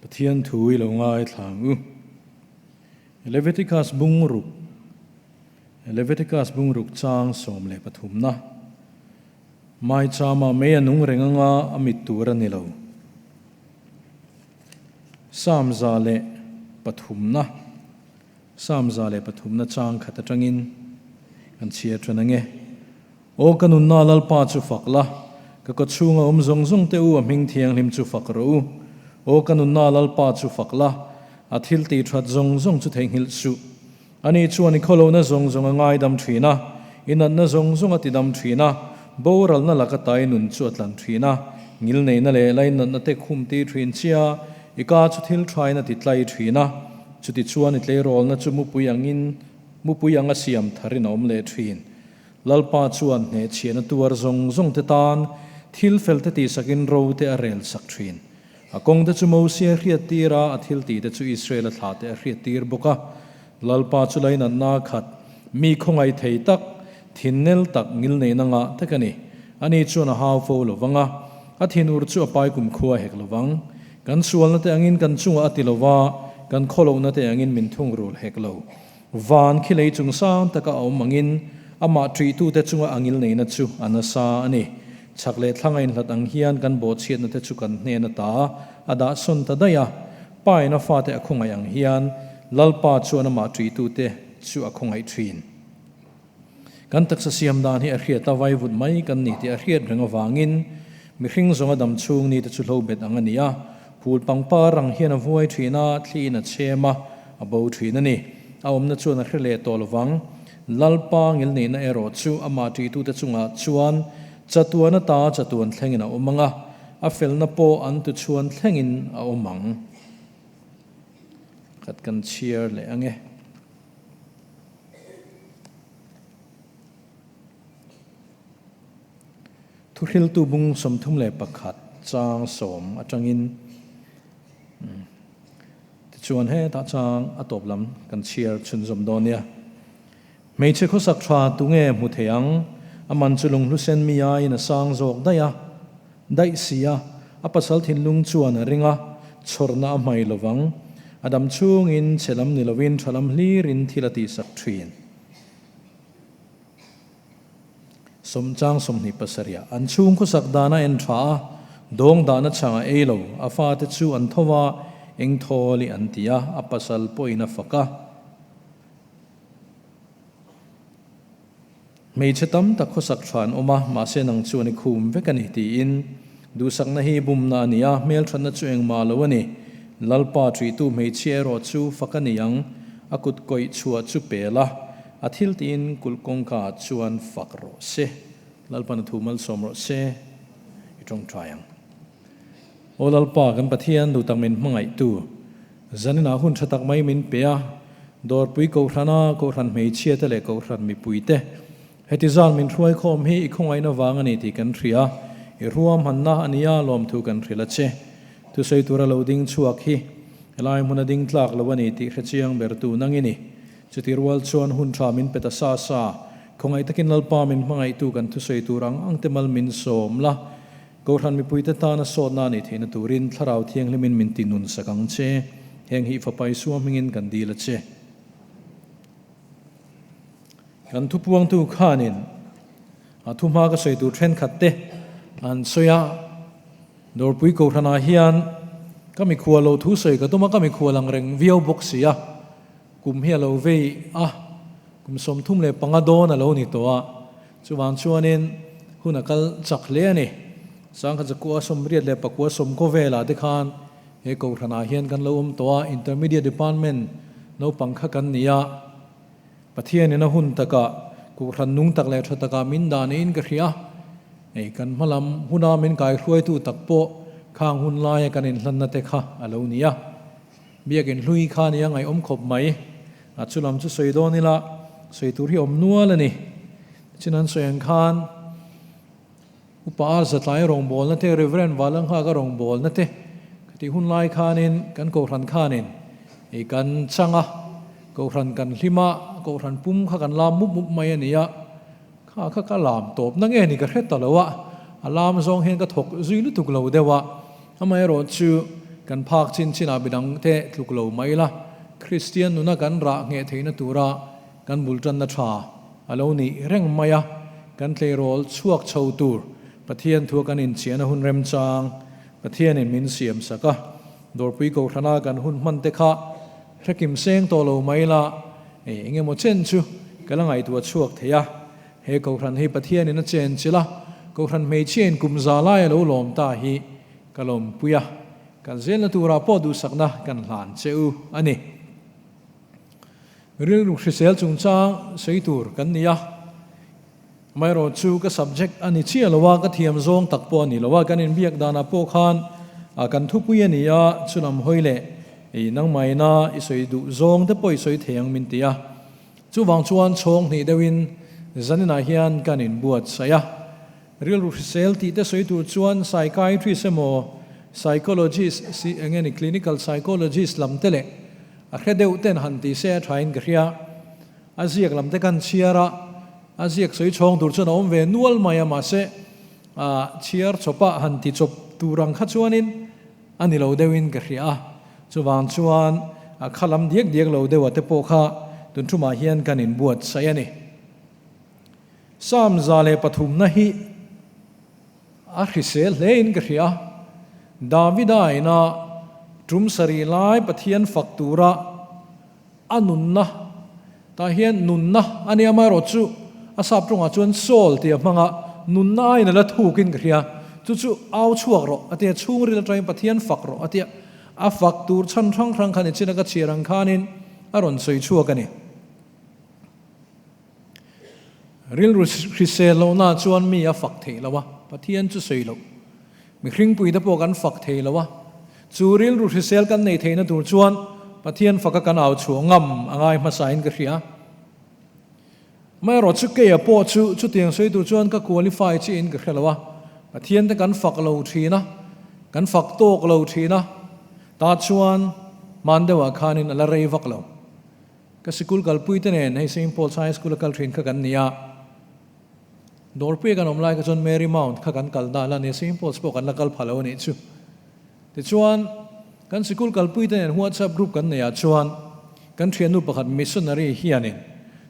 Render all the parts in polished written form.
Pathian thu i lo ngaithla ang u. Leviticus bungruk Leviticus bungruk chang 13 na Maichama mei a nung reng anga a mit tur a ni lo. Psalm 103 na Psalm 103 na chang khat atangin kan chhiar than ange. Aw ka nunna Lalpa chu fak la, ka kawchhunga awm zawng zawng te u a hming thianghlim chu fak rawh u. Aw ka nunna Lalpa chu fak la, a thil tih that zawng zawng chu theihnghilh suh. Ani chuan i khawlohna zawng zawng a ngaidam thin a, i natna zawng zawng a tidam thin a, boralna laka tai nun chu a tlan thin a, ngilneihna leh lainatna te khum tir thin chia, i ka chu thil thain a ti tlai thin a, chutichuan i tleirawlna chu mupui angin mupui anga siam tharin a awm leh thin. Lalpa chuan hnehchhiahna tuar zawng zawng te tan thil fel te tihsakin ro te a rel sak thin. A kawng te chu Mosia hriat tir a, a thil tih te chu Israel-a thlah te a hriat tir bawk a. Lalpa chu lainatna khat, mi khawngaih thei tak, thinnel tak ngilneihna ngah tak a ni. Ani chuan a hau fo lo vang a, a thinur chu a pai kumkhua hek lo vang. Kan sualna te angin kan chungah a ti lo va, kan khawlohna te angin min thungrul hek lo. Van khi lei chung sang taka a awm angin amah ṭihtute chunga a ngilneihna chu a nasa a ni. Chhak leh thlang a inhlat ang hian kan bawhchhiatna te chu kan hnen ata a dah sawn ta daih a. Pa in a fate a khawngaih ang hian Lalpa chuan amah ṭihtute chu a khawngaih ṭhin. Kan taksa siam dan hi a hriat a, vaivut mai kan ni tih a hriat reng avangin mihring zawnga dam chhung ni te chu hlo bet ang a ni a, phul pangpar ang hian a vuai thin a, thliin a chhem a, a bo thin a ni. A awmna chuan a hre leh tawh lovang. Lalpa ngilneihna erawh chu amah ṭihtute chungah chuan chatuan ata chatuan thlengin a awm ang a, a felna pawh an tuchhuan thlengin a awm ang. Khat kan chhiar leh ang e. Thuhriltu bung 31 chang 10 atangin tichuan hetah chang a tawp lam kan chhiar chhunzawm dawn nia. Hmeichhe khawsak tha tunge hmu thei ang? A man chu lunghlu sen mi aiin a sang zawk daih a, daih si a, a pasal thinlung chuan a ring a, chhawrna a hmai lovang. A dam chhungin chhe lam ni lovin tha lam hlirin thil a tihsak thin. Sawmchang 27 an chhung khawsak dan a en tha a, dawng dahna chhang a ei lo, a fate chu an tho a, eng thawl i an ti a, a pasal pawhin a fak a. Hmeichhe tam tak khawsak tha an awm a, mahse nang chuan i khum vek a ni tiin duhsakna hi bumna a ni a, hmelthatna chu engmah lo a ni. Lalpa ṭihtu hmeichhia erawh chu fak a ni ang, a kut kawih chhuah chu pel a, a thil tiin kulh kawngka ah chuan fak rawh se. Lalpan a thu malsawm rawh se, i ṭawngṭai ang. Aw Lalpa, kan Pathian duhtak min hmangaihtu, Zaninah hun tha tak mai min pe a, Dawrpui Kohhrana Kohhran hmeichhia te leh Kohhran mipui te heti zan min hruai khawm hi i khawngaihna vang a ni tih kan hria, i ruahmanna a nia lawmthu kan hrilh a che. Thusawi tura lo ding chhuak hi helai hmuna ding tlak lo a ni tih hre chiang ber tu nang i ni. Chuti rual chuan hun tha min pe ta sa sa, khawngaih takin Lalpa min hmangaihtu kan thusawi tur ang ang te mal min sawm la, Kohhran mipuite tana sawtna a nih theihna turin Thlarau Thianghlimin min ti nun sak ang che. Heng hi Fapa Isua hmingin kan dil a che. Kan thupuangtu khanin a thuhma ka sawi tur thenkhat te an sawi a, Dawrpui Kohhranah hian ka mikhual lo thu sawi ka tum a, ka mikhual ang reng viau bawk si a, kum hi a lo vei a, kum 35 dawn a lo ni tawh a, Chuvang chuanin hun a kal chak hle a ni. Sangkhat zakua 89 sawmkaw velah te khan he Kohhranah hian kan lo awm tawh a, Intermediate Department naupang kha kan ni a. Pathianin a hun takah Kohhran nung tak leh tha takah min dah niin ka hria. Hei kan hmalam huna min kaihruaitu tak pawh khang hun laia kan inhlanna te kha a lo ni a. Biakin hlui kha nia ngaihawm khawp mai. A chu lam chu sawi dawn ila, sawi tur hi awm nual a ni. Tichin an sawi ang khan Upa Ar Zatlai rawngbawlna te, Reverend Valanghaka rawngbawlna te ka tih hun lai khanin kan Kohhran khanin ei kan chang a, Kohhran kan hlim a, Kohhran pum kha kan lam mup mup mai a ni a, kha kha ka lam tawp na nge ni ka hre ta lo a, a lam zawng hian ka thawk zui lutuk lo deuh a, amaherawhchu. Kan phak chin chinah midang te tluk lo mai ila, Kristian nuna kan rah ngheh theihna tura kan bul tanna tha a lo nih reng mai a, kan tleirawl chhuak chho tur Pathian thua kan inchiahna hun remchang Pathianin min siam sak a, Dawrpui Kohhrana kan hun hman te kha hrekim seng tawh lo mai ila, eng emaw chen chu ka la ngaihtuah chhuak thei a, he Kohhran hi Pathianin a chenchilh a, Kohhran hmeichhiain kum za lai a lo lawm ta hi Ka lawmpui a, kal zelna turah pawh duhsakna kan hlan che u a ni. Rilru hrisel chungchang sawi tur kan ni a, amaherawh chu ka subject a ni chiah lo a, ka thiam zawng tak pawh a ni lo a, kan inbiak danah pawh khan kan thupui a ni a, chulam hawi leh i nangmahina i sawi duh zawng te pawh i sawi thei ang min ti a. Chuvang chuan chhawng hnih deuhin zaninah hian kan inbuatsaih a. Rilru hrisel tih te sawi tur chuan psychiatrist emaw psychologist si eng nge ni clinical psychologist lam te leh a hre deuh ten han ti se a tha in ka hria. A ziak lam te kan chhiar a, a ziak sawi chhawng tur chuan a awm ve nual mai a mahse ah chhiar chawp a han ti chawp tur ang kha chuanin a ni lo deuh in ka hria a. Chuvang chuan a kha lam diak diak lo deuh a te pawh kha tun thumah hian kan inbuatsaih a ni. Psalm 103 hi a hrisel hle in ka hria. Davida ina tum sarih lai Pathian fak tura a nunna tah hian nunna a nia amaherawh chu a sap tawngah chuan soul tih a hmang a, nunna aiin a la thuk in ka hria. Chu chu au chhuak rawh a tia, chhungril atangin Pathian fak rawh a tia, a fak tur chhan hrang hrang khan i chin a ka chhiar ang khanin a rawn sawi chhuak a ni. Rilru hrisel lohna chuan mi a fak thei lo a, Pathian chu sawi loh. Mihringpui te pawh kan fak thei lo a, chu rilru hrisel kan nei theihna tur chuan Pathian faka kan au chhuah ngam a ngai hmasain ka hria. Amaherawh chu keia pawh chu chutiang sawi tur chuan ka qualify chiahin ka hre lo a, Pathian te kan fak lo thin a, kan fak tawk lo thin a, tah chuan hman deuhah khanin a la rei vak lo. Ka sikul kalpui te nen hei Saint Paul's High School a kal thin kha kan ni a, Dawrpuia kan awm lai kha chuan Mary Mount kha kan kal dan a ni, Saint Paul's pawh kan la kal pha lo a nih chu. Tichuan, kan sikul kalpui te nen WhatsApp group kan neih ah chuan kan thiannu pakhat missionary hianin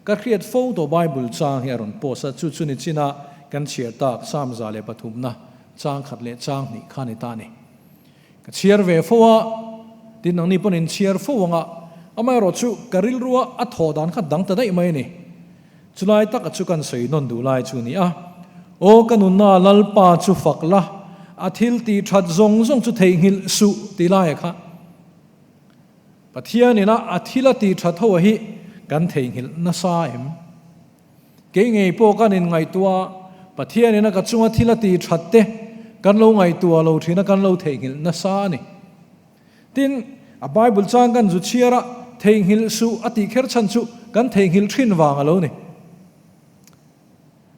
ka hriat fo tawh Bible chang hi a rawn post a, chu chu ni china kan chhiar tak Psalm 103 na chang khat leh chang hnih kha ni ta a ni. Ka chhiar ve fo a, tin nangni pawn in chhiar fo ang a, amaherawh chu ka rilrua a thawh dan kha dang ta daih mai a ni. Chulai taka chu kan sawi nawn duh lai chu a ni a, Aw ka nunna Lalpa chu fak la, a thil tih that zawng zawng chu theihnghilh suh tih laia kha Pathianin a a thil a tih that ho hi kan theihnghilh nasa em? Kei ngei pawh kan inngaihtuah a, Pathianin a ka chunga thil a ti that te kan lo ngaihtuah lo thin a, kan lo theihnghilh nasa a ni. Tin, a Bible chang kan zu chhiar a, theihnghilh suh a tih kher chhan chu kan theihnghilh thin vang a lo ni.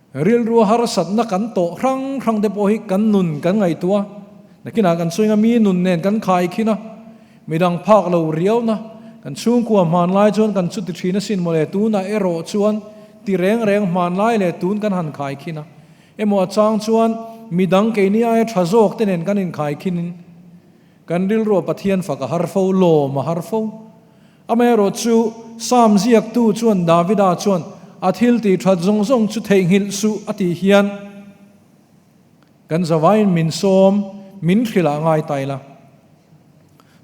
Rilru harsatna kan tawh hrang hrang te pawh hi kan nun kan ngaihtuah a, nakinah kan sawi anga mi nun nen kan khai khin a, midang phak lo riauna, kan chhungkua hmanlai chuan kan chuti thin asin mawle, tunah erawh chuan ti reng reng hmanlai leh tun kan han khai khin a, emaw a chang chuan midang keini aia tha zawk te nen kan inkhai khinin kan rilruah Pathian fak a har fo, lawm a har fo. Amaherawh chu Psalm ziaktu chuan Davida chuan a thil tih that zawng zawng chu theihnghilh suh a tih hian kan zavaiin min sawm, min hrilh ah ngai ta ila.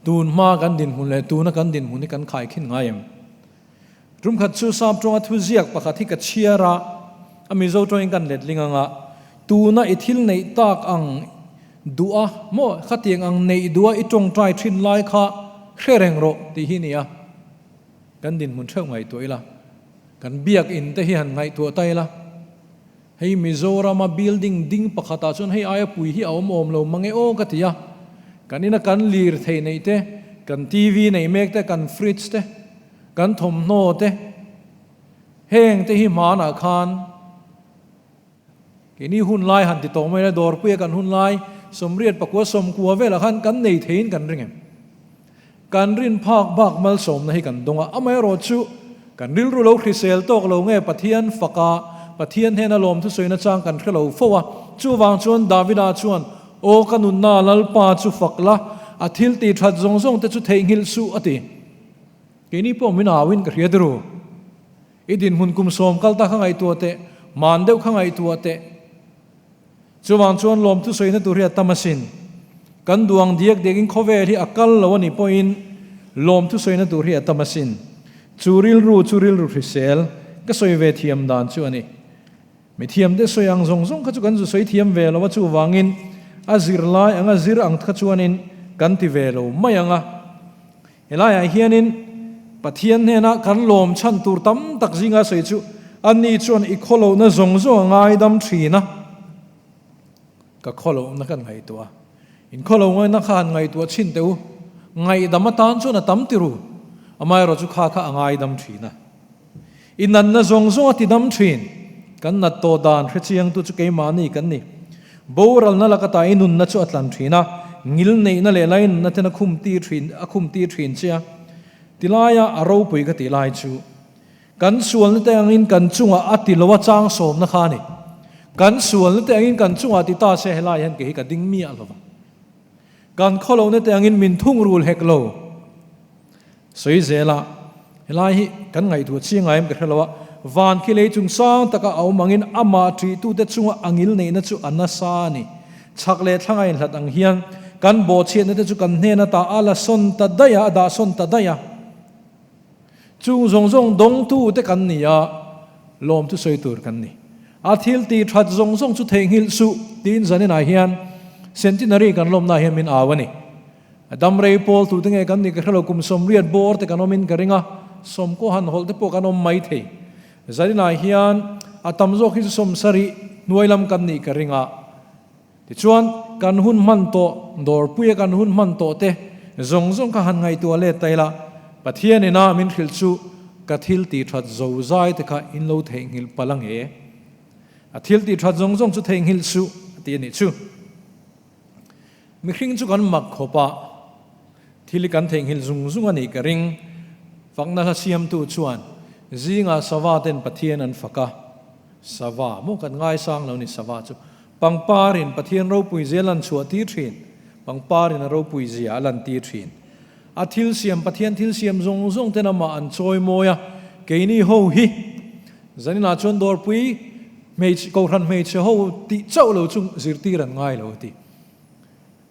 Tun hma kan dinhmun leh tuna kan dinhmun hi kan khaikhin ngai em? Tumkhat chu Psalm tawnga thu ziak pakhat hi ka chhiar a, a Mizo tawngin kan letling anga tuna i thil neih tak ang Duh a, maw khatiang ang neih duh a i tawngtai thin lai kha hre reng rawh tih hi nia. Kan dinhmun theuh ngaihtuah ila, kan biak in te hi han ngaihtuah ta ila, hei Mizorama building ding pakhatah chuan hei aia pui hi a awm awm lo mange aw ka ti a, kan ina kan lir thei neih te, kan TV neih mek te, kan fridge te, kan thawmhnaw te, heng te hi hmanah khan, Keini hun lai han ti tawh mai la, dawrpuia kan hun lai 80 pakua 90 velah khan kan nei theiin kan ring em? Kan rin phak bak malsawmna hi kan dawng a, amaherawh chu kan rilru lo hrisel tawk lo nge Pathian faka Pathian hnena lawm thusawina chang kan hre lo fo a, chuvang chuan Davida chuan, Aw ka nunna Lalpa chu fak la, a thil tih that zawng zawng te chu theihnghilh suh a ti. Keini pawh min auin ka hria ru. I dinhmun kum sawm kal ta kha ngaihtuah teh, man deuh kha ngaihtuah teh. Chuvang chuan lawmthu sawina tur hi a tam asin. Kan duang diak diakin khawvel hi a kal lo a nih pawhin lawmthu sawina tur hi a tam asin. Chu rilru chu rilru hrisel ka sawi ve thiam dan chu a ni. Mi thiam te sawi ang zawng zawng kha chu kan zu sawi thiam ve lo a, chuvangin a zir lai anga zir ang kha chuanin kan ti ve lo mai ang a. Helaiah hianin Pathian hnena kan lawm chhan tur tam tak zinga sawi chu ani chuan i khawlohna zawng zawng a ngaidam thin a. Ka khawlohna kan ngaihtuah a, in khawlo ngaihna kha han ngaihtuah chhin teh u, ngaihdam atan chuan a tam ti ru, amaherawh chu kha kha a ngaidam thin a. I natna zawng zawng a ti dam thin. Kan nat tawh dan hrechiangtu chu keimahni kan ni. Boralna laka ta i nunna chu a tlan thin a, ngil neihna leh lainatna ten a khum tir thin a khum tir thin che a. Tilaia a ropui ka tih lai chu kan sualna te angin kan chungah a ti lo a chang sawmna kha a ni. Kan sualna te angin kan chungah ti ta se helai hian kei hi ka ding miah lo va. Kan khawlohna te angin min thungrul hek lo. Sawi zela, helai hi kan ngaihtuah chiang ngai em ka hre lo a, van khi lei chung sang taka a awm angin amah ṭihtute chunga a ngil neihna chu a nasa a ni. Chhak leh thlang a inhlat ang hian kan bawhchhiatna te chu kan hnen ata a la sawn ta daih a, a dah sawn ta daih a. Chung zawng zawng dawngtute kan ni a, lawm chu sawi tur kan ni. A thil tih that zawng zawng chu theihnghilh suh tiin zaninah hian Centenary kan lawmnaah hian min au a ni. A dam rei pawl tute nge kan nih ka hrelo, kum sawmriat bawr te kan awmin ka ring a, sawmkaw han hawlh te pawh kan awm mai thei. Zaninah hian a tam zawk hi chu sawmsarih hnuai lam kan nih ka ring a. Tichuan, kan hun hman tawh, dawrpuia kan hun hman tawh te zawng zawng kha han ngaihtuah let ta ila, Pathian ina min hrilh chu ka thil tih that zo zai te kha in lo theihnghilh palh ang e. A thil tih that zawng zawng chu theihnghilh suh a ti a nih chu. Mihring chu kan mak khawp a, thil hi kan theihnghilh zung zung a nih ka ring. Fakna hla siamtu chuan zingah sava ten Pathian an fak a, sava maw kan ngaisang lo ni sava chu pangparin Pathian ropui zia lan chhuah tir thin, pangparin a ropui zia a lan tir thin. A thil siam Pathian thil siam zawng zawng ten amah an chawi mawi a, keini ho hi zaninah chuan dawrpui hmeichhe kohhran hmeichhe ho tih chauh lo chu zirtir an ngai lo a ti.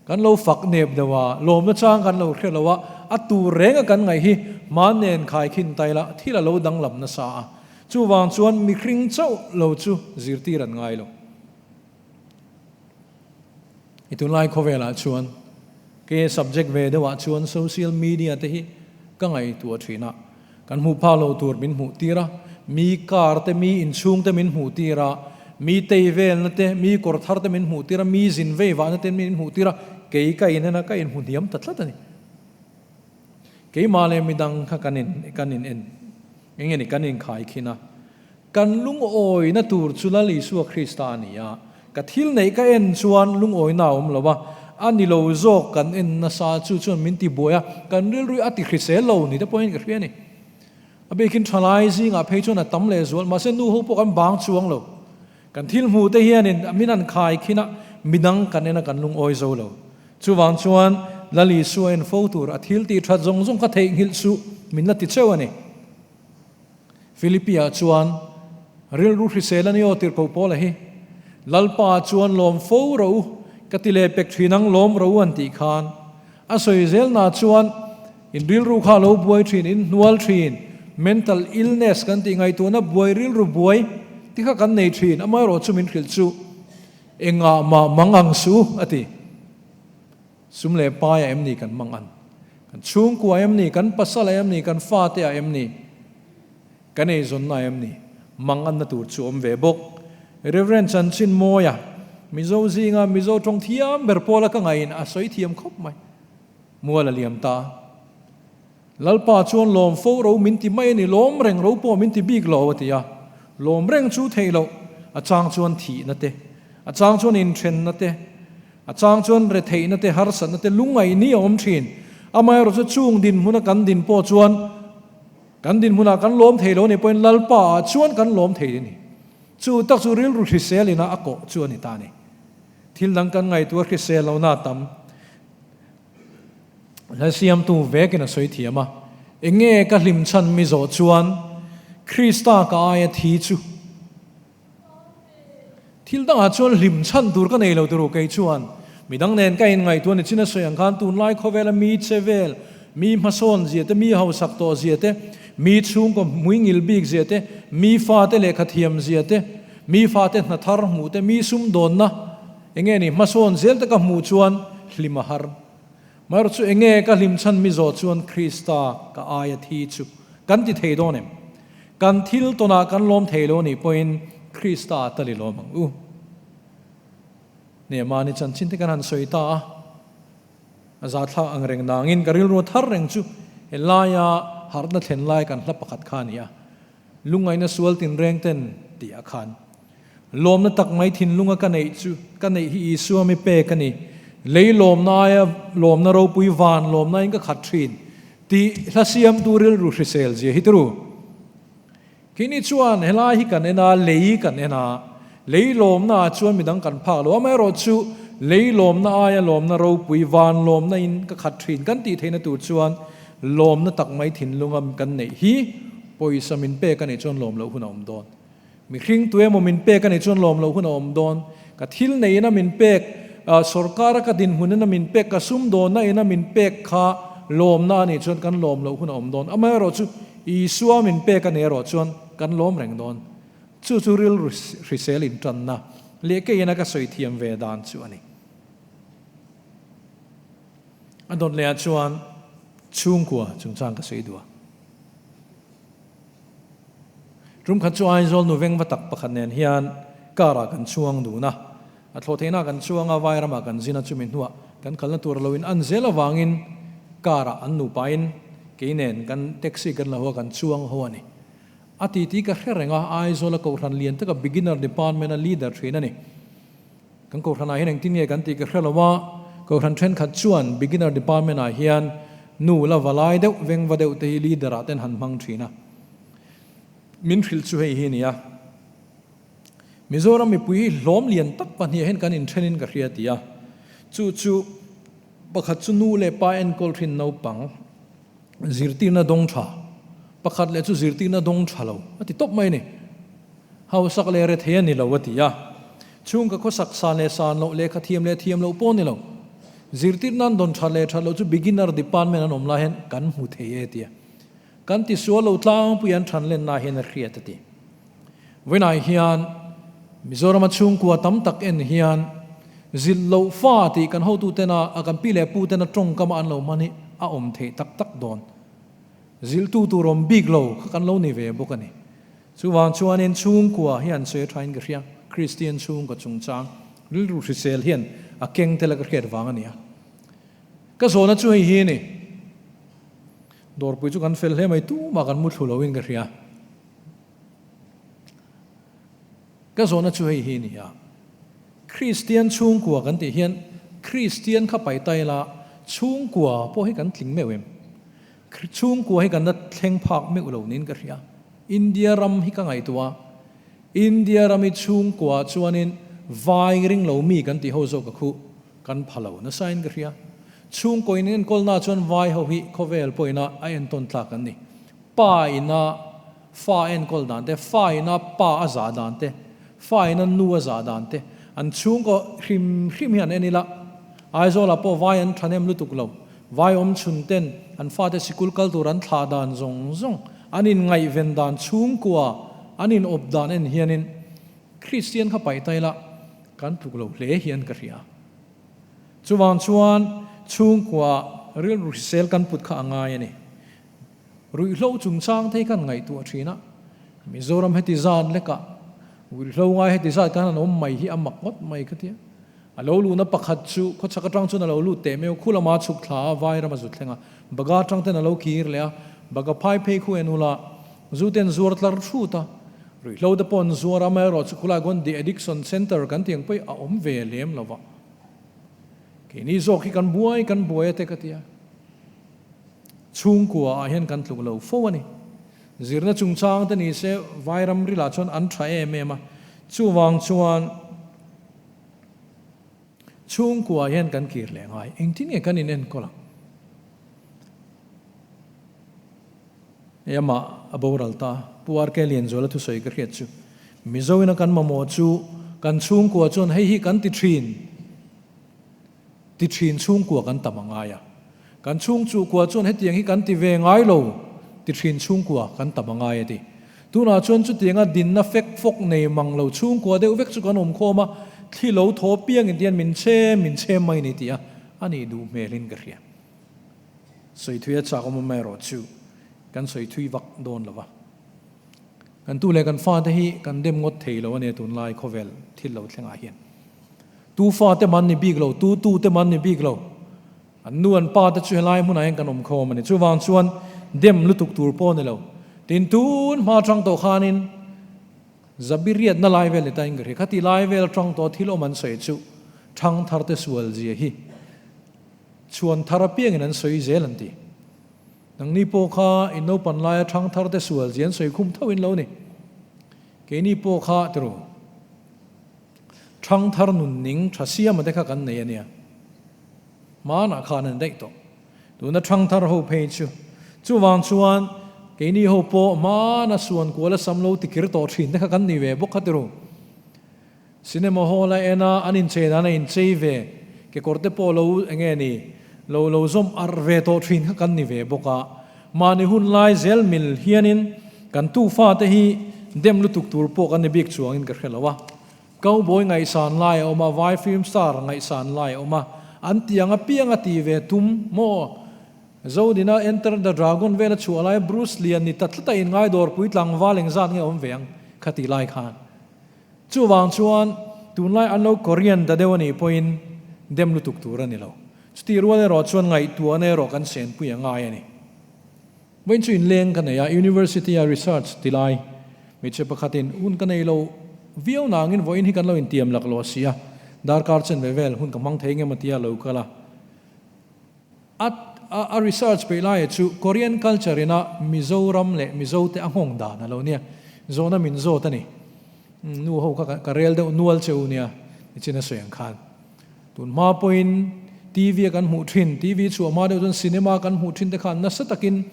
Kan lo fak nep deuh a, lawmna chang kan lo hre lo a, a tur reng a kan ngaih hi hman nen khai khin tai la thil a lo danglam nasa a, chuvang chuan mihring chauh lo chu zirtir an ngai lo. I tunlai khawvelah chuan ke subject ve deuhah chuan social media te hi ka ngaihtuah thin a, kan hmuh phak lo tur min hmuh tir a, mi car te, mi inchhung te min hmuh tir a, mi tei velna te, mi kawr thar te min hmuh tir a, mi zin vei vahna te min hmuh tir a, kei ka inen a, ka inhmu hniam ta tlat a ni. Keimah leh midang kha kan in kan in en eng nge ni kan inkhaikhin a, Kan lungawina tur chu Lal Isua Krista a ni a, ka thil neih ka en chuan lungawina a awm lo a, a ni lo zawk kan en nasa chu chuan min ti buai a, kan rilru a ti hrisel lo ni te pawhin ka hria a ni. A bikin thalai zingah phei chuan a tam leh zual, mahse nu ho pawh kan bang chuang lo. Kan thil hmuh te hianin min han khai khin a, midang kan en a kan lungawi zo lo. Chuvang chuan Lal Isua en fo tur a thil tih that zawng zawng kha theihnghilh suh min la ti cheu a ni. Philippi-ah chuan rilru hrisel a ni aw tirhkoh Paula hi, Lalpa chuan lawm fo ro u, ka ti leh pek thin ang lawm ro u an tih khan a sawi zelna chuan in rilru kha a lo buai thin, in hnual thin, mental illness kan tih ngaihtuahna buai rilru buai te kha kan nei thin, amaherawh chu min hrilh chu engah mah mang ang suh u a ti. Sum leh pai a em ni kan mang an? Kan chhungkua em ni? Kan pasal a em ni? Kan fate a em ni? Kan eizawnna a em ni? Mang anna tur chu awm ve bawk. Reverend Chanchin Mawia, Mizo zinga Mizo tawng thiam ber pawla ka ngaihin a sawi thiam khawp mai. Mual a liam ta. Lalpa chuan lawm fo ro min ti mai a ni, lawm reng ro pawh min ti bik lo a ti a. Lawm reng chu theih loh, a chang chuan thihna te, a chang chuan inthenna te, A chang chuan retheihna te, harsatna te lungngaih ni a awm thin. Amaherawh chu chung dinhmuna kan din pawh chuan kan dinhmunah kan lawm thei lo a nih pawhin Lalpa ah chuan kan lawm thei a ni. Chu tak chu rilru hrisel ina a kawh chu a ni ta a ni. Thil dang kan ngaihtuah hrisel lohna a tam. Hla siamtu vekin a sawi thiam a, Enge ka hlim chhan mi zawh chuan Krista ka aia thi chu thil dangah chuan hlim chhan tur ka nei lo turu kei chuan midang nen ka inngaihtuah ni chin a sawi ang khan tunlai khawvela mi che vel, mi hmasawn zia te, mi hausak tawh zia te, mi chhungkaw hmuingil bik zia te, mi fate lehkha thiam zia te, mi fate hna thar hmuh te, mi sumdawnna enge ni hmasawn zel te ka hmuh chuan hlim a har. Maherawh chu enge ka hlim chhan mi zawh chuan Krista ka aia thi chu kan ti thei dawn em? Kan thil tawnah kan lawm thei lo nih pawhin Krista a tal i lawm ang u. Neh mahni chanchin te kan han sawi ta a, a zathlak ang reng nangin ka rilru a thar reng chu he laia harhna thlen lai kan hla pakhat kha a ni a, Lungngaihna sual tinreng ten tih ah khan lawmna tak mai thinlunga ka neih chu ka neih hi Isua mi pek a ni. Lei lawmna aia lawmna ropui van lawmna in ka khat thin tih hla siamtu rilru hrisel zia hi turu. Keini chuan helai hi kan en a, lei kan en a, lei lawmna ah chuan midang kan phak lo. Amaherawhchu lei lawmna aia lawmna ropui van lawmna in ka khat thin kan tih theihna tur chuan Lawmna tak mai thinlunga kan neih hi pawisa min pek a nih chuan lawm loh hun a awm dawn. Mihring tu emaw min pek a nih chuan lawm loh hun a awm dawn. Ka thil neiin a min pek, sorkara ka dinhmun in a min pek, ka sumdawnna in a min pek kha lawmna a nih chuan kan lawm loh hun a awm dawn. Amaherawh chu Isua min pek a nih erawh chuan kan lawm reng dawn. Chu chu rilru hrisel intanna leh keiin a ka sawi thiam ve dan chu a ni. A dawt leh ah chuan chhungkua chungchang ka sawi duh a. Tum khat chu Aizawl nu veng va tak pakhat nen hian car ah kan chuang dun a. A thlawh theihna ah kan chuang a, vai ramah kan zin a, chumi hnuah kan kalna tur lo in an zel avangin car ah an nupa in kei nen kan taxi kan la ho a, kan chuang ho a ni. A titi ka hre reng a, Aizawl a kohhran lian taka beginner department a leader thin a ni. Kan kohhranah hian engtin nge kan tih ka hre lo a, kohhran thenkhat chuan beginner department ah hian nu la va lai deuh, veng va deuh te hi leader ah ten han hmang thin a. Min hrilh chu hei hi a ni a, Mizoram mipui hi hlawm lian tak pahniah hian kan inthenin ka hria ti a, chu chu pakhat chu nu leh pa enkawl thin naupang zirtirna dawng tha, pakhat leh chu zirtirna dawng tha lo a ti tawp mai a ni. Hausak leh rethei a ni lo a ti a. Chhungka khawsak san leh san loh, lehkha thiam leh thiam loh pawh a ni lo. Zirtir nan dawn that leh that loh chu beginner department an awm lai hian kan hmu thei e tia. Kan tisual lo tlangpui an than lenna hian a hriat a ti. Vawiinah hian Mizorama chhungkua tam tak en hian zilh loh fa tih kan hotutena a kan pi leh putena tawngkama an lo hman hi a awm theih tak tak dawn. Zilhtu tur awm bik lo kha kan lo ni ve bawk a ni. Chuvang chuanin chhungkua hian sawi a thain ka hria, Kristian chhungkaw chungchang rilru hrisel hian a keng tel a ka hriat vang a ni a. Ka zawhna chu hei hi a ni, Dawrpui chu kan fel hle mai, tumah kan mu thlu loin ka hria. Ka zawhna chu hei hi a ni a, Kristian chhungkua kan tih hian Kristian kha pai ta ila chhungkua pawh hi kan tling meuh em? Chhungkua hi kan la thleng phak meuh lo niin ka hria. India ram hi ka ngaihtuah a, India ram hi chhungkua chuanin vai ring lo mi kan tih ho zawk a khuh kan pha lo nasa in ka hria. Chhungkaw in enkawlna chuan vai ho hi khawvel pawhin a a entawn tlak an ni. Pa ina fa enkawl dan te, fa ina pa a zah dan te, fa ina nu a zah dan te, an chhungkaw hrim hrim hi an en ila, Aizawlah pawh vai an thahnem lutuk lo. Vai awm chhun ten an fate sikul kal tur an thlah dan zawng zawng, an inngaihven dan chhungkua an inawp dan en hianin Kristian kha paih ta ila kan tluk lo hle hian ka hria. Chuvang chuan chhungkua rilru hrisel kan put kha a ngai a ni. Ruihhlo chungchang te hi kan ngaihtuah thin a, Mizoram heti zat lekah ruihhlo ngai heti zat khan an awm mai hi a mak ngawt mai ka tia. A lo luhna pakhat chu khawchhak atang chuan a lo lut teh meuh, khu lama chhuk thla a, vai ram a zu thleng a, baga atang ten a lo kir leh a, baga phai phei khu en ula, zu ten zuar tlar thut a, ruihhlo te pawh an zuar a, amaherawh chu khulai khuan de addiction centre kan tih ang pawh hi a awm ve lem lo va, keini zawk hi kan buai kan buai a te ka tia. Chhungkua ah hian kan tluk lo fo a ni. Zirna chungchang te ni se vai ram rilah chuan an tha em em a, chuvang chuan chhungkua hian kan kir leh ngai. Engtin nge kan inenkawl ang? Hei amah a boral ta, Pu RK Lianzuala thusawi ka hriat chu. Mizo ina kan mamawh chu kan chhungkua chuan hei hi kan ti thin, ti thin chhungkua kan tam a ngai a. Kan chhung chukua chuan hetiang hi kan ti ve ngai lo, ti thin chhungkua kan tam a ngai a ti. Tunah chuan chutianga dinna fek fawk nei mang lo chhungkua deuh vek chu kan awm khawm a, thli lo thaw piangin tihian min chhem min chhem mai ni tih a, a nih duh hmelin ka hria. Sawi thui a chak awm awm erawh chu kan sawi thui vak dawn lo va. Kan tu leh kan fate hi kan dem ngawt thei lo a nia tunlai khawvel thil lo thlengah hian. Tu fate man ni bik lo, tu tu te man ni bik lo. An nu an pa te chu helai hmunah hian kan awm khawm a ni. Chuvang chuan dem lutuk tur pawh a ni lo. Tin tun hma atang tawh khanin Zabiriatna lai vel ni ta in ka hria. Khati lai vel atang tawh thil awm an sawi chu thangthar te sual zia hi chhuan thar apiangin an sawi zel an ti. Nangni pawh kha in naupan laia thangthar te sual zia an sawi khum tho in lo ni. Keini pawh kha tiru. Thangthar nun ning tha siama te kha kan nei a nia. Hmanah khan an daih tawh. Tuna thangthar ho phei chu. Chuvang chuan keini ho pawh hmana suan kual a sam lo tikir tawh thin te kha kan ni ve bawk kha tiru. Cinema hall a en a, an inchei dan a inchei ve, kekawr te pawh lo enge ni, lo lo zawm arh ve tawh thin kha kan ni ve bawk a. Mahni hun lai zel mil hianin kan tufa te hi dem lutuk tur pawh kan ni bik chuangin ka hre lo a. Cowboy ngaihsan lai a awm a, vai film star ngaihsan lai a awm a, an tiang apiang a ti ve tum maw? Zodina Enter the Dragon vel a chhuah lai Bruce Lee-a ni ta tlat a inngai dawrpui tlangval engzat nge awm ve ang kha ti lai khan. Chuvang chuan tunlai an lo Korean ta deuh a nih pawhin dem lutuk tur a ni lo. Chutih rual erawh chuan ngaihtuahna erawh kan senpui a ngai a ni. Vawiin chu inleng ka nei a, University a research ti lai hmeichhe pakhatin hun ka nei lo viau nangin vawiin hi kan lo intiam laklawh si a, darkar chen ve vel hun ka hmang thei nge maw tia lo kal a. A a research peih laia chu Korean culture ina Mizoram leh Mizote a nghawng dan a lo nia, zawhna min zawt a ni. Nu ho kha ka rel deuh nual che u nia, nichin a sawi ang khan. Tun hma pawhin TV a kan hmuh thin, TV chhuah hma deuh chuan cinema kan hmuh thin te khan nasa takin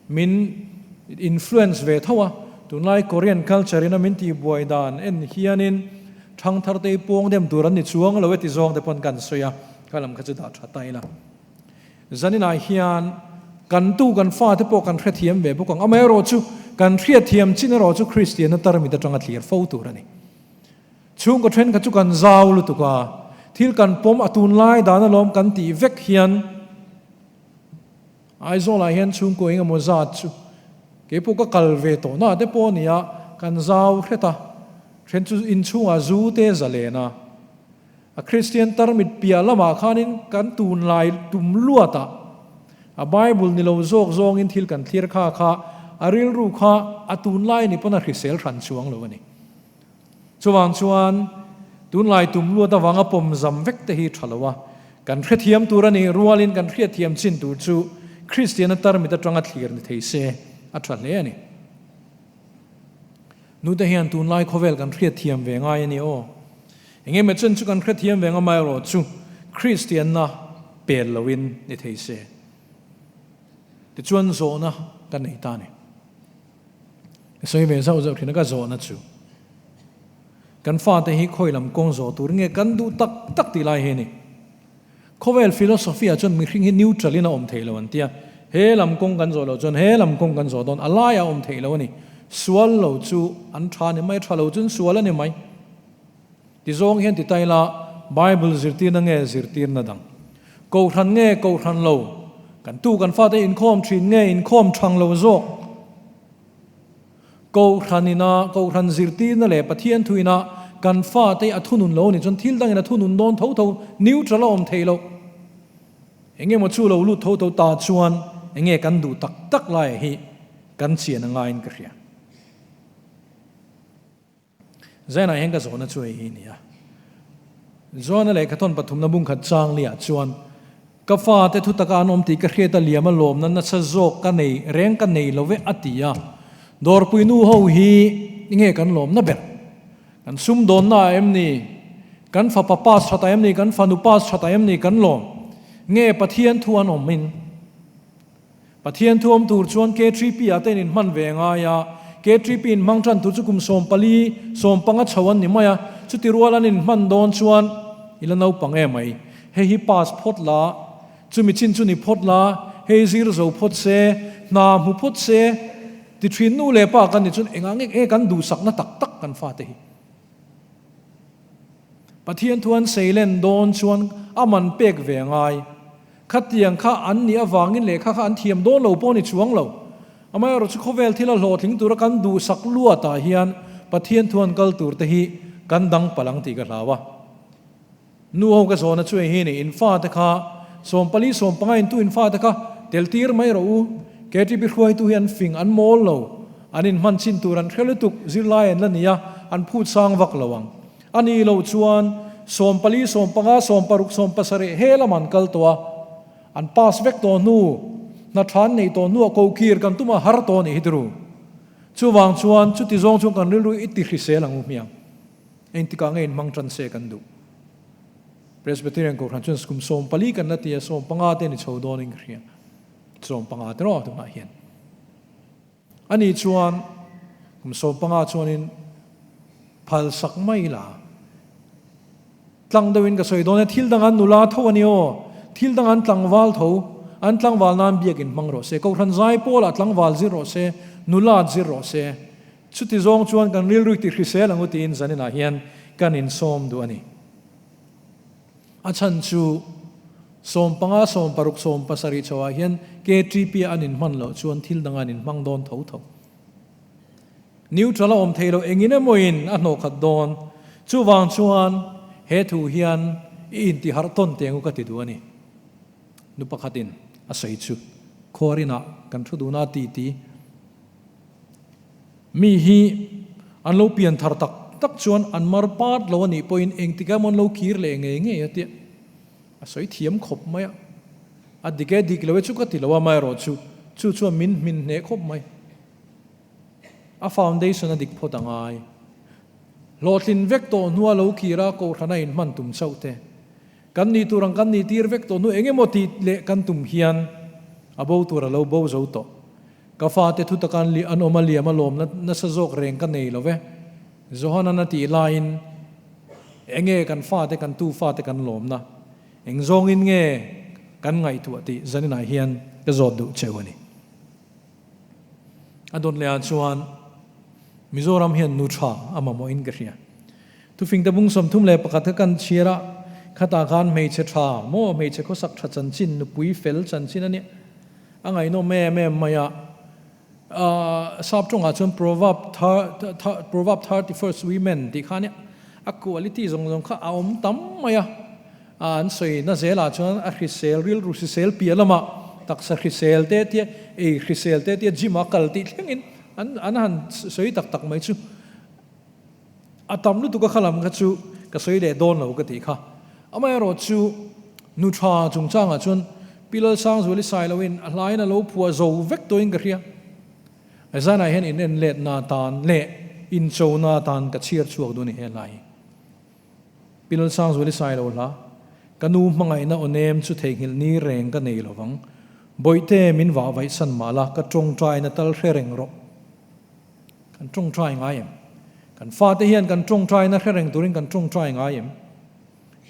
min influence ve tho a. Tunlai Korean culture ina min tihbuai dan en hianin thangthar te hi pawng dem tur an ni chuang lo e ti zawng te pawn kan sawi a, kha lam kha chu dah tha ta ila. Zaninah hian kan tu kan fate pawh kan hrethiam ve bawk ang. Amaherawhchu kan hriatthiam chin erawh chu Kristianna tarmit atanga thlir fo tur a ni. Chhungkaw thenkhat chu kan zau lutuk a, thil kan pawm a tunlai dan alawm kan tih vek hian Aizawlah hian chhungkaw engemaw zat chu keipawh ka kal ve tawh na te pawh a ni a, kan zau hret a, then chu inchhungah zu te zalen a, a Kristian tarmit piah lamah khanin kan tunlai tum luat a, a Bible ni lo zawk zawngin thil kan thlir kha kha a rilru kha a tunlai ni pawn a hrisel hran chuang lo a ni. Chuvang chuan tunlai tum luat avanga pawm zam vek te hi tha lo a, kan hrethiam tur a nih rualin kan hriatthiam chin tur chu Kristiana tarmit atanga thlir ni thei se a tha hle a ni. Nute hian tunlai khawvel kan hriatthiam ve ngai a ni aw. Engemaw chen chu kan hrethiam ve ngamaerawh chu Kristianna pel loin ni thei se. Tichuan zawhna kan nei ta a ni. Ka sawi ve zauh zauh thin a, ka zawhna chu kan fate hi khawi lam kawng zawh tur nge kan duh tak tak tih lai hi a ni. Khawvel philosophy ah chuan mihring hi neutral in a awm theih lo an tia, he lam kawng kan zawh loh chuan he lam kawng kan zawh dawn, a laiah a awm theih lo a ni. Sual lo chu an tha a ni mai, tha lo chu an sual a ni mai. Ti zawng hian ti ta ila, Bible zirtirna nge zirtirna dang? Kohhran nge kohhran lo? Kan tu kan fate inkhawm thin nge inkhawm thang lo zawk? Kohhran ina kohhran zirtirna leh Pathian thu ina kan fate a thunun lo ni chuan thil dangin a thunun dawn tho tho, neutral a awm theih loh. Enge maw chu lo lut tho tho ta chuan enge kan duh tak tak laiah hi kan chian a ngaiin ka hria. Zainah hian ka zawhna chu hei hi a ni a. Joana lehkha thawn pathumna bungkhat chang liah chuan, Ka fate thu taka an awm tih ka hriat a liam a lawmna nasa zawk ka nei reng ka nei lo ve a ti a. Dawrpui nu ho hi nge kan lawmna ber? Kan sumdawnna ah em ni? Kan fapa pass that ah em ni? Kan fanu pass that ah em ni kan lawm? Nge Pathian thu an awm in? Pathian thu awm tur chuan KTP ah te in inhman ve ngai a, KTP inhmang tan tur chu kum 14, 15 chho an ni mai a, chuti rual an inhman dawn chuan i la naupang em mai. Hei hi pass phawt la, chumi chin chu ni phawt la, hei zir zo phawt se, hna hmu phawt se, ti thin nu leh pa kan ni chuan engah nge nge kan duhsakna tak tak kan fate hi. Pathian thu an seilen dawn chuan a man pek ve ngai. Khatiang kha an nih avangin lehkha kha an thiam dawn lo pawh a ni chuang lo. Amaherawhchu khawvel thil a hlawhtling tura kan duhsak luatah hian Pathian thu an kal tur te hi kan dang palh ang tih ka hlau a. Nu ho ka zawhna chu hei hi a ni, in fate kha 14 15 in tu in fate kha tel tir mai rawh u. KTP hruaitu hi an fing an mawl lo, an inhman chin tur an hre lutuk, zirlai an la ni a, an phut sang vak lo ang. A nih loh chuan 14, 15, 16, 17 he lam an kal tawh a, an pass vek tawh hnu, hna tha an neih tawh hnuah ko kir kan tum a har tawh a nih hi tiru. Chuvang chuan chuti zawng chuan kan rilru i ti hrisel ang u hmiang. Engtikah nge inhmang tan se kan duh? Presbyterian Kohhran chuan kum 14 kan la ti a, 15 te a ni chho dawnin ka hria. 15 te rawh tunah hian. Ani chuan kum 15 chuanin phal sak mai la. Tlang deuhin ka sawi dawn e, thil dang an nula tho a ni aw, thil dang an tlangval tho, an tlangval nan biakin hmang rawh se, Kohhran zai pawlah tlangval zir rawh se, nula zir rawh se. Chuti zawng chuan kan rilru ti hrisel ang u tiin zaninah hian kan insawm duh a ni. A chhan chu 15, 16, 17 chhoah hian KTP a an inhman loh chuan thil dang an inhmang dawn tho tho. Neutral a awm thei lo engin emawin a hnawhkhat dawn. Chuvang chuan he thu hian i intiharh tawn teng u ka ti duh a ni. Nu pakhatin a sawi chu khuarinah kan thu dun a ti ti. Mi hi an lo pian thar tak tak chuan an mar pat lo a nih pawhin engtik emaw an lo kir leh ngei ngei a tia a sawi thiam khawp mai a. A dik e dik lo e chu ka ti lo a, amaherawhchu chu chuan min hmin hneh khawp mai. A foundation a dik phawt a ngai. Hlawhtlin vek tawh hnua lo kir a Kohhran a inhman tum chauh te. Kan nih tur ang kan nih tir vek tawh hnu eng emaw tih leh kan tum hian a bo tur a lo bo zo tawh. Ka fate thu taka an an awm a liam a lawm nasa zawk reng ka nei lo ve. Johanan a tih laiin enge kan fate kan tu fate kan lawmna eng zawngin nge kan ngaihtuah tih zaninah hian ka zawt duh cheu a ni. A dawt leh ah chuan Mizoram hian nu tha a mamawhin ka hria. Thufingte bung 31 kha kan chhiar a, khatah khan hmeichhe tha maw hmeichhe khawsak tha chanchin, nupui fel chanchin a nia. A ngaihnawm em em mai a. Sap tawngah chuan proverb proverb 31st women tih kha a nia. A quality zawng zawng kha a awm tam mai a. An sawi na zelah chuan a hrisel rilru hrisel piah lamah taksa hrisel te tia ei hrisel te tia gym a kal tih thlengin an an han sawi tak tak mai chu a tam lutuk a kha lam kha chu ka sawi leh dawn lo ka tih kha. Amaherawh chu nu tha chungchangah chuan Pi Lalsangzuali Sailoin a hlain a lo phuah zo vek tawhin ka hria. Zanah hian in en letna atan leh inchona atan ka chhiar chhuak duh a ni he hlai hi. Pi Lalsangzuali Sailo hla, Ka nu hmangaihna aw nem chu theihnghilh ni reng ka nei lovang. Bawihte min vah vaih san mah la, ka tawngtaina tal hre reng rawh. Kan tawngtai ngai em? Kan fate hian kan tawngtaina hre reng turin kan tawngtai ngai em?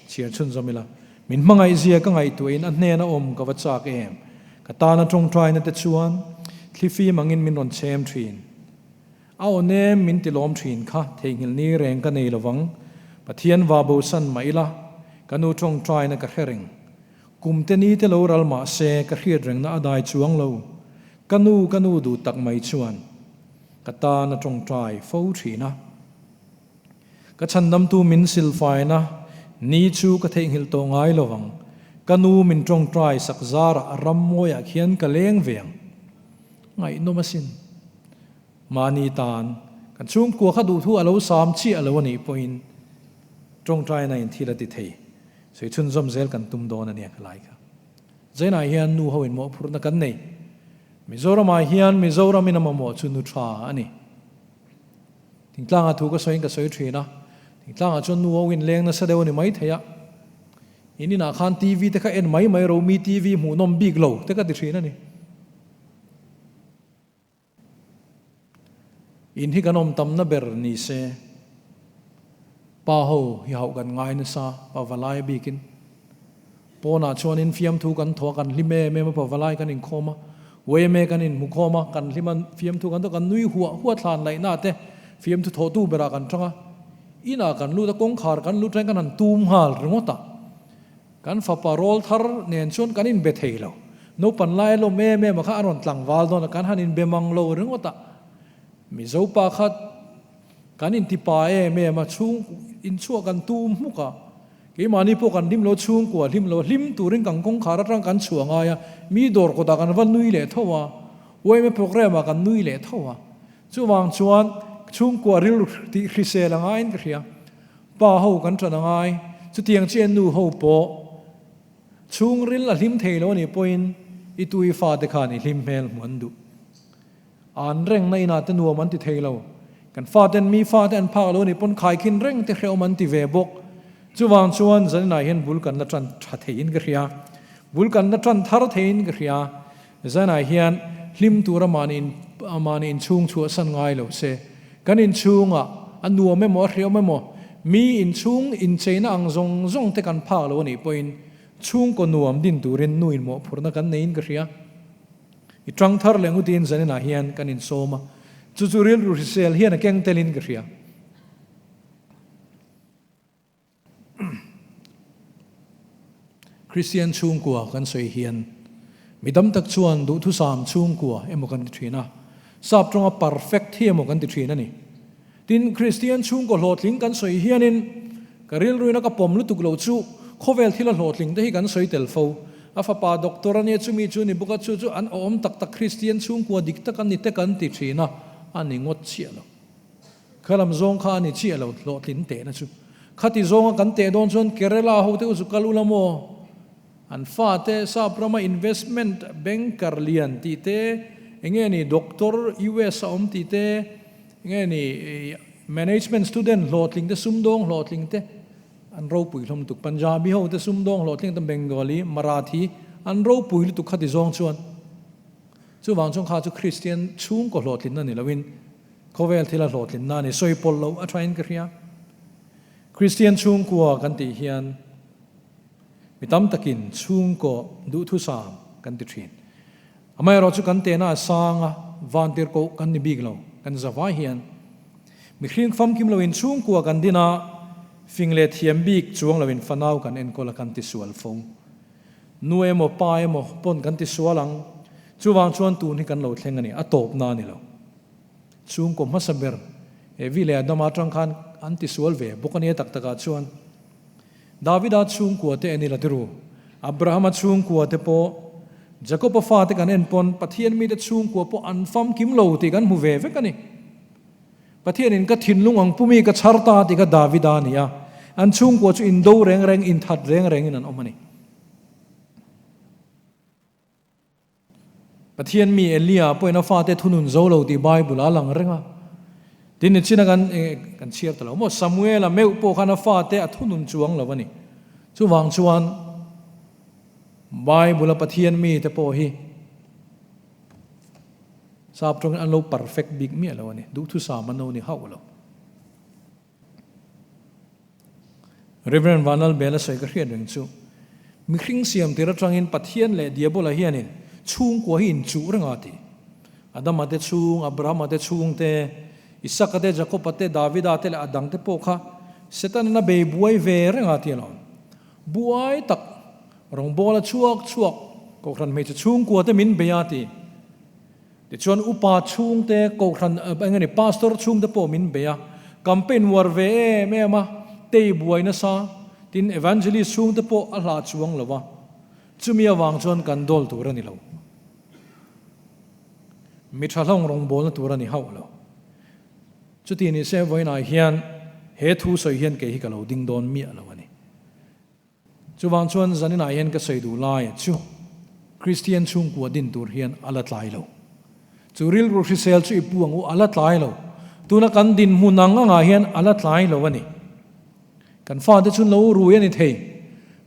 Chhiar chhunzawm ila, min hmangaihzia ka ngaihtuahin a hnena awm ka va chak em? Ka tana tawngtaina te chuan thlifim angin min rawn chhem thin. A aw nem min ti lawm thin kha theihnghilh ni reng ka nei lovang. Pathian va bosan mah ila, ka nu tawngtaina ka hre reng. Kum te ni te lo ral mah se ka hriat rengna a dai chuang lo. Ka nu, ka nu duh tak mai chuan ka tan a tawngtai fo thin a. Ka chhandamtu min silfaina ni chu ka theihnghilh tawh ngai lovang. Ka nu min tawngtai sak zarah ram mawiah khian ka leng ve ang. Ngaihnawm asin. Mahni tan kan chhungkua kha duhthu a lo sam chiah lo a nih pawhin tawngtaina in thil a ti thei. Sawi chhunzawm zel kan tum dawn a nia ka lai kha. Zainah hian nu ho in mawhphurhna kan nei. Mizoramah hian Mizoram in a mamawh chu nu tha a ni. Thingtlangah thu ka sawiin ka sawi thin a, thingtlangah chuan nu ho in leng nasa deuh a ni mai thei a. In inah khan TV te kha en mai mai ro, mi TV hmuhnawm bik lo te ka ti thin a ni. In hi kan awm tamna ber ni se, pa ho hi hauh kan ngai nasa, pa valai bikin. Pawnah chuanin fiamthu kan thaw a, kan hlim em em a, pa valai kan inkhawm a, uaime kan inhmukhawm a, kan hlim a, fiamthu kan thaw a, kan nui huah huah thlan laihna te fiamthu thawhtu berah kan tang a, inah kan lut a, kawngkhar kan lut reng kan han tum nghal ringawt a. Kan fapa rawl thar nen chuan kan inbe thei lo. Naupan lai a lawm em em a kha a rawn tlangval dawn a, kan han inbe mang lo ringawt a. Mizo pa kha kan inti pa em em a, chhung inchhuah kan tum hmuk a. Keimahni pawh kan hlim lo, chhungkua hlim lo, hlim turin kan kawngkhar atang kan chhuah ngai a, mi dawr kawtah kan va nui leh tho a, yma programme ah kan nui leh tho a. Chuvang chuan chhungkua rilru tih hrisel a ngaiin ka hria. Pa ho kan ṭan a ngai, chutiang chiah nu ho pawh chhungril a hlim thei lo a nih pawhin i tu i fate khan i hlim hmel hmuh an duh. An rengna inah te nuam an ti thei lo. Kan faten mi fate an phak lo a nih pawn khaikhin reng te hrehawm an ti ve bawk. Chuvang chuan zaninah hian bul kan la ṭan ṭha theiin ka hria. Bul kan la ṭan thar theiin ka hria. Zanah hian hlim tura mahni mahni inchhung chhuahsan ngai lo se, kan inchhungah a nuam emaw a hriam emaw, mi inchhung incheina ang zawng zawng te kan phak lo a nih pawhin chhungkaw nuam din turin nu in mawhphurhna kan neiin ka hria. I tang thar leh ngutin zaninah hian kan insawm a, chu chu rilru hrisel hian a keng telin ka hria. Kristian chhungkua kan sawi hian mi tam tak chuan duhthusam chhungkua emaw kan ti thin a, sap tawnga perfect hi emaw kan ti thin a ni. Tin, Kristian chhungkaw hlawhtling kan sawi hianin ka rilruina ka pawm lutuk lo chu khawvel thila hlawhtling te hi kan sawi tel fo. A fapa doctor a nia chumi chu ni bawk a, chu chu an awm tak tak Kristian chhungkua dik tak an ni te kan ti thin a, a ni ngawt chiah lo. Kha lam zawng kha a ni chiah lo hlawhtlin tehna chu. Khati zawnga kan teh dawn chuan Kerala ho te u chu kal ula maw? An fate sap rama investment banker lian tih te, enge ni doctor US a awm tih te, enge ni management student hlawhtling te, sumdawng hlawhtling te an ropui hlawm lutuk. Punjabi ho te sumdawng hlawhtling te, Bengali, Marathi an ropui lutuk khati zawng chuan. Chuvang chuan kha chu Kristian chhungkaw hlawhtlinna ni loin Khawvel thil a hlawhtlinna a ni, sawi pawlh loh a thain ka hria. Kristian chhungkua kan tih hian mi tam takin chhungkaw duhthusam kan ti thin. Amaherawh chu kan tehna a sang a, vantirhkoh kan ni bik lo, kan za vai hian. Mihring famkim loin chhungkua kan din a, fing leh thiam bik chuang loin fanau kan enkawl a kan tisual fo. Nu emaw pa emaw pawn kan tisual ang, chuvang chuan tun hi kan lo thleng a ni, a tawpna a ni lo. Chhungkaw hmasa ber Evi leh Adama atang khan an tisual ve bawk a nia tak takah chuan Davida chhungkua te en ila tiru, Abrahama chhungkua te pawh, Jakoba fate kan en pawn Pathian mite chhungkua pawh an famkim lo tih kan hmu ve vek a ni. Pathianin ka thinlung ang pumi ka chhar ta tih kha Davida a ni a, an chhungkua chu indo reng reng, inthat reng rengin an awm a ni. Pathian mi Elia pawhin a fate thunun zo lo tih Bible ah a lang reng a. Tin, nichina kan kan chhiar ta lo maw? Samuela meuh pawh khan a fate a thunun chuang lo a ni. Chuvang chuan Bible a Pathian mite pawh hi sap tawngin an lo perfect bik miah lo a ni. Duhthusam an lo ni hauh lo. Rev. Vanlalbela sawi ka hriat reng chu, Mihring siam tir atangin Pathian leh Diabola hianin chhungkua hi inchuh reng a ti. Adama te chhung, Abrahama te chhung te, Isaka te, Jakoba te, Davida te leh a dang te pawh kha Setanan a bei buai ve reng a ti alawm. Buai tak, rawngbawla chhuak chhuak, Kohhran hmeichhe chhungkua te min bei a ti. Tichuan upa chhungte, kohhran eng nge ni, pastor chhungte pawh min bei a, campaign uar ve em em a, tei buai nasa, tin evangelist chhungte pawh a hlah chuang lo a, chumi avang chuan kan dawl tur a ni lo. Mi tha hlawng rawngbawlna tur a ni hauh lo. Chuti ni se vawiinah hian he thu sawi hian kei hi ka lo ding dawn miah lo a ni. Chuvang chuan zaninah hian ka sawi duh lai chu Kristian chhungkua din tur hian a la tlai lo. Chu rilru hrisel chu i pu ang u, a la tlai lo. Tuna kan dinhmun ang angah hian a la tlai lo a ni. Kan fate chu lo rui a ni thei.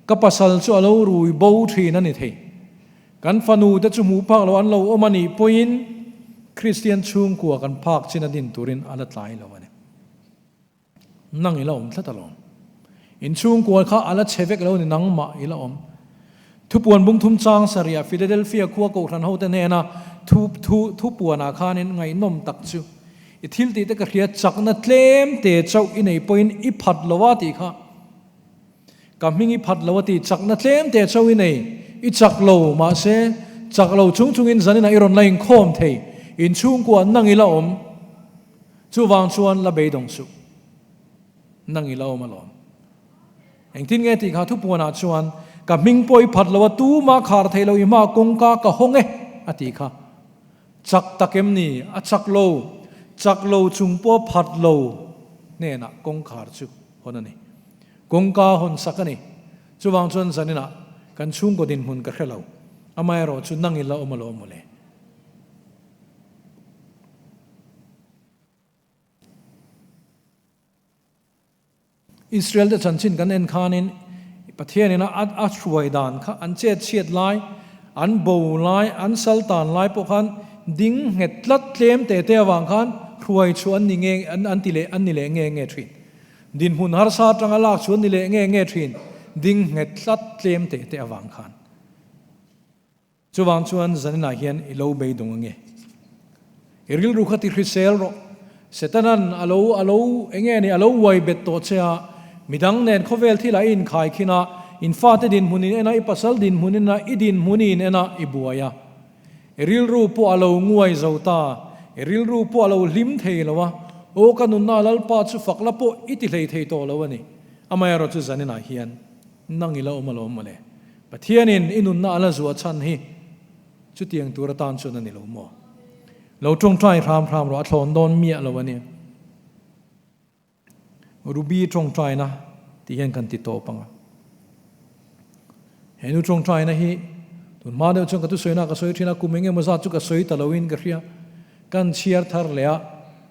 Ka pasal chu a lo rui bo thin a ni thei. Kan fanu te chu hmuh phak lo an lo awm a nih pawhin Kristian chhungkua kan phak chin a din turin a la tlai lo a ni. Nang i la awm tlat alawm. In chhungkua kha a la chhe vek lo ni nangmah i la awm. Thupuan bung thum chang sarih Philadelphia khua kohhran hote hnena thu thu thupuanah khanin ngaihnawm tak chu i thil tih te ka hria chakna tlem te chauh i nei pawhin i phat lo a tih kha. Ka hming i phat lo a ti, chakna tlem te chauh i nei, i chak lo, mahse, chak lo chung chungin zaninah i rawn la inkhawm thei, inchhungkua nang i la awm. Chuvang chuan la beidawng suh. Nang i la awm alawm. Engtin nge tih kha thupuanah chuan, Ka hming pawh i phat lo a, tumah khar theih lo i hma kawngka ka hawng e, a ti kha. Chak tak em ni? A chak lo. Chak lo chung pawh phat lo hnenah kawngkhar chu hawn a ni. Kawngka hawn sak a ni. Chuvang chuan zaninah kan chhungkaw dinhmun ka hre lo. Amaherawh chu nang i la awm alawm mawle. Israel te chanchin kan en khanin Pathianin a a hruai dan kha an chet chhiat lai, an bo lai, an sal tan lai pawh khan ding nghet tlat tlem te te avang khan hruai chu an ni nge an ti leh an ni leh nge nge thin. Dinhmun harsa atanga lak chu an ni leh nge nge thin, ding nghet tlat tlem te te avang khan. Chuvang chuan zaninah hian i lo beidawng ange. I rilru kha ti hrisel rawh. Setanan a lo a lo enge ni a lo uai bet tawh che a, midang nen khawvel thil ah i inkhai khin a, in fate dinhmun in en a, i pasal dinhmun in en a, i dinhmun i in en a, i buai a. I rilru pawh a lo nguai zo ta, i rilru pawh a lo hlim thei lo a, aw ka nunna Lalpa chu fak la pawh i ti hlei thei tawh lo a ni. Amaherawh chu zaninah hian nang i la awm alawm mawle. Pathianin i nunna a la zuah chhan hi chutiang tur atan chuan a ni lo maw? Lo tawngtai hram hram rawh, a thlawn dawn miah lo a ni. Ruby tawngtaina tih hian kan ti tawp ang a. He nu tawngtaina hi tun hma deuh chuan ka thusawiina ka sawi thin a, kum eng emaw zat chu ka sawi ta loin ka hria. Kan chhiar thar leh a,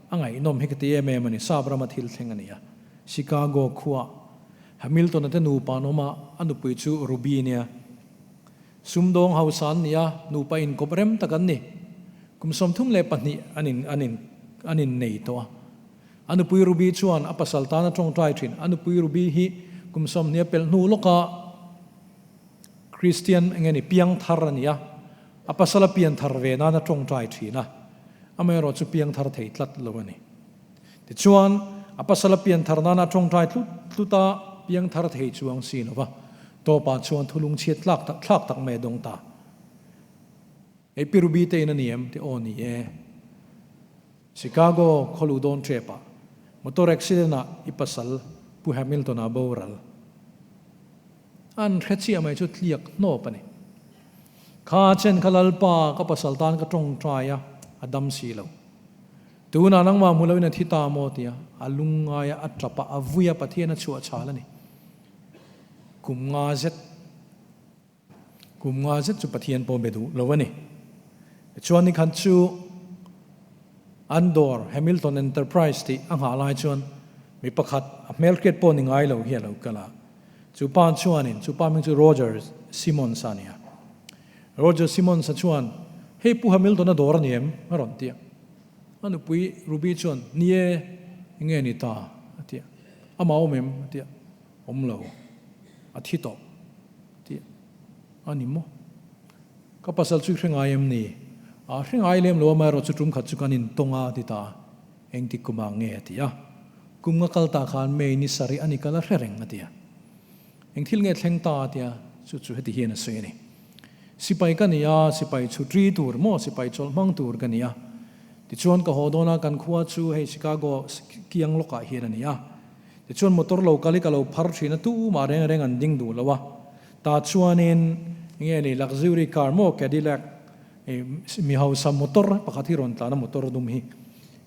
a ngaihnawm hi ka ti em em a ni. Sap rama thil thleng a ni a, Chicago khua Hamilton-a te nupa an awm a, a nupui chu Ruby nia. Sumdawng hausa an ni a, nupa inkawp rem tak an ni. Kum 32 an in an in an innei tawh a. A nupui Ruby chuan a pasal tan a tawngtai thin. A nupui Ruby hi kum 20 a pelh hnu lawka Kristian eng nge ni piangthar a ni a, a pasal a pianthar ve nan a tawngtai thin a, amaherawh chu piangthar thei tlat lo a ni. Tichuan, a pasal a pianthar nana tawngtai tlut tlut a, piangthar thei chuang si lo va, tawpah chuan thulung chhiat tlak tak thlak tak mai a dawng ta. Ei pi Ruby te in a ni em? Ti aw ni e. Chicago khaw luh dawn tep ah motor accident ah i pasal Pu Hamilton a boral. An hre chiah mai chu tliak hnawp a ni. Kha chen kha Lalpa ka pasal tan ka tawngtai a, a dam si lo. Tunah nangmah hmu loin a thi ta maw tia a lungngai a, a tap a, a vui a, Pathian a chhuah chhal a ni. Kum nga zet, kum nga zet chu Pathian pawh be duh lo a ni. Tichuan nikhat chu an dawr Hamilton Enterprise tih a nghah lai chuan mi pakhat a hmelhriat pawh ni ngai lo hi a lo kal a. Chu pa chuanin, chu pa hming chu Roger Simmons a ni a. Roger Simmons-a chuan, Hei Pu Hamilton-a dawr a ni em? a rawn ti a. A nupui Ruby chuan, Ni e, enge ni ta? a ti a. Amah awm em? a ti a. Awm lo, a thi tawh, a ti a. A ni maw? Ka pasal chu i hre ngai em ni? A hre ngai lem lo, amaherawh chu tum khat chu kan intawng a, a ti ta a. Engtik kumah nge? a ti a. Kum nga kal ta khan May ni sarih a ni kal a hre reng, a ti a. Eng thil nge thleng ta? a ti a, chu chu heti hian a sawi a ni. Sipai ka ni a, sipai chhutri tur maw, sipai chawlh hmang tur ka ni a. Tichuan ka haw dawn a, kan khua chu hei Chicago kiang lawkah hian a ni a. Tichuan motor lo kal hi ka lo phar thin a, tumah reng reng an ding duh lo a. Tah chuanin nge ni luxury car maw Cadillac mi hausa motor pakhat hi rawn tlan a motor dum hi.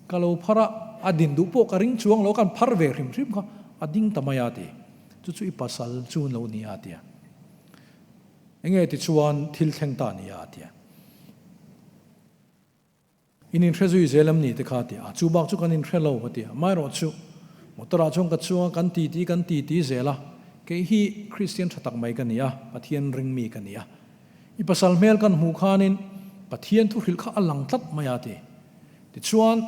Ka lo phar a, a din duh pawh ka ring chuang lo, kan phar ve hrim hrim kha a ding ta mai a ti. Chu chu i pasal chu an lo ni a tia. Enge tichuan thil thleng ta ni a tia. In inhre zui zel em ni te kha tia. Chu bak chu kan inhre lo a tia. Amaherawh chu motor ah chuan ka chuang a, kan titi kan titi zel a. Kei hi Kristian tha tak mai ka ni a, Pathian ring mi ka ni a. I pasal hmel kan hmuh khanin Pathian thu hrilh kha a lang tlat mai a ti. Tichuan,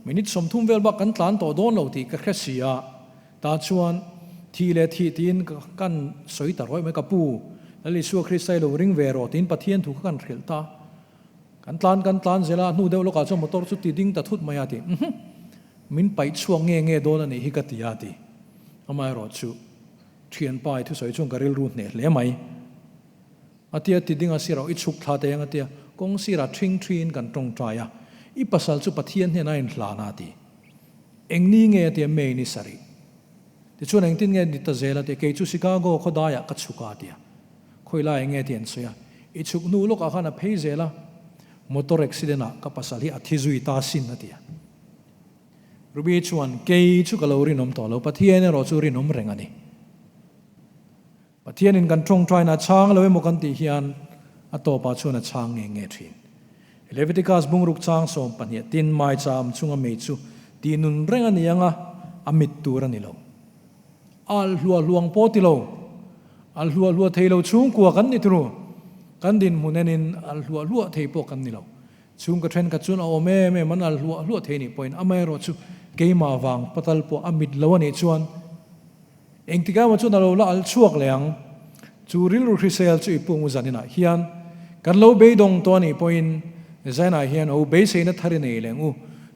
minute 30 vel bak kan tlan tawh dawn lo tih ka hre si a, tah chuan thih leh thih tiin ka kan sawi ta rawih mai, ka pu, Lal Isua Krista i lo ring ve rawh tiin Pathian thu kha kan hrilh ta. Kan tlan kan tlan zel a, a hnu deuh lawkah chuan motor chu ti ding ta thut mai a ti. Uhmm, min paih chhuak nge nge dawn a nih hi ka ti a ti. Amaherawhchu, thianpa i thusawi chuan ka rilru hneh hle mai. A tia ti ding a sir aw, i chhuk thla teh ang a tia, kawng sirah ṭhing ṭhiin kan ṭawngṭai a, i pasal chu Pathian hnenah a inhlan a ti. Eng ni nge a tia May ni sarih. Tichuan engtin nge ni ta zel a tia, kei chu Chicago khawdaiah ka chhuk a a tia. Khawi lai eng nge tih an sawi a, i chhuk hnu lawkah khan a phei zel a, motor accident ah ka pasal hi a thi zui ta sin a tia. Ruby chuan, kei chu ka lo rinawm tawh lo, Pathian erawh chu rinawm reng a ni. Pathianin kan tawngtaina a chhang lo emaw kan tih hian a tawpah chuan a chhang nge nge thin. Leviticus bungruk chang 12 tin maicham chunga mei chu tih nun reng a ni ang a, a mit tur a ni lo. Al hluah hluang pawh ti lo. Al hluah hluah thei lo chhungkua kan ni turu. Kan dinhmun enin al hluah hluah thei pawh kan ni lo. Chhungkaw thenkhat chuan a awm em em an al hluah hluah thei nih pawhin amaherawh chu keimah vang patal pawh a mit lo a nih chuan Engtikah emaw chuan a lo la al chhuak leh ang. Chu rilru hrisel chu i pung zaninah hian kan lo beidawng tawh a nih pawhin zainah hian o beiseina thar i nei leng u.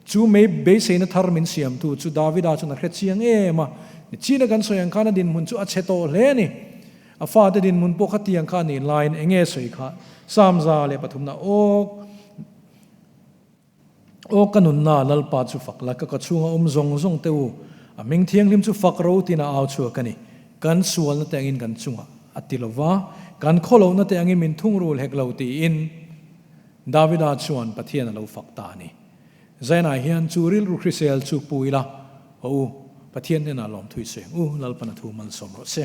Chu mei beiseina thar min siamtu chu Davida chuan a hre chiang em a. Nichina kan sawi ang khan a dinhmun chu a chhe tawh hle a ni. A fate dinhmun pawh khatiang kha a nih laiin enge sawi kha Psalm 103 awk Aw ka nunna, Lalpa chu fak la, ka ka chhunga awm zawng zawng te u, a hming thianghlim chu fak ro tiin a au chhuak a ni. Kan sualna te angin kan chungah a ti lo va, kan khawlohna te angin min thungrul hek lo tiin Davida chuan Pathian a lo fak ta a ni. Zainah hian chu rilru hrisel chu pu ila, haw u, Pathian hnenah lawmthui seng u, Lalpan a thu malsawm rawh se.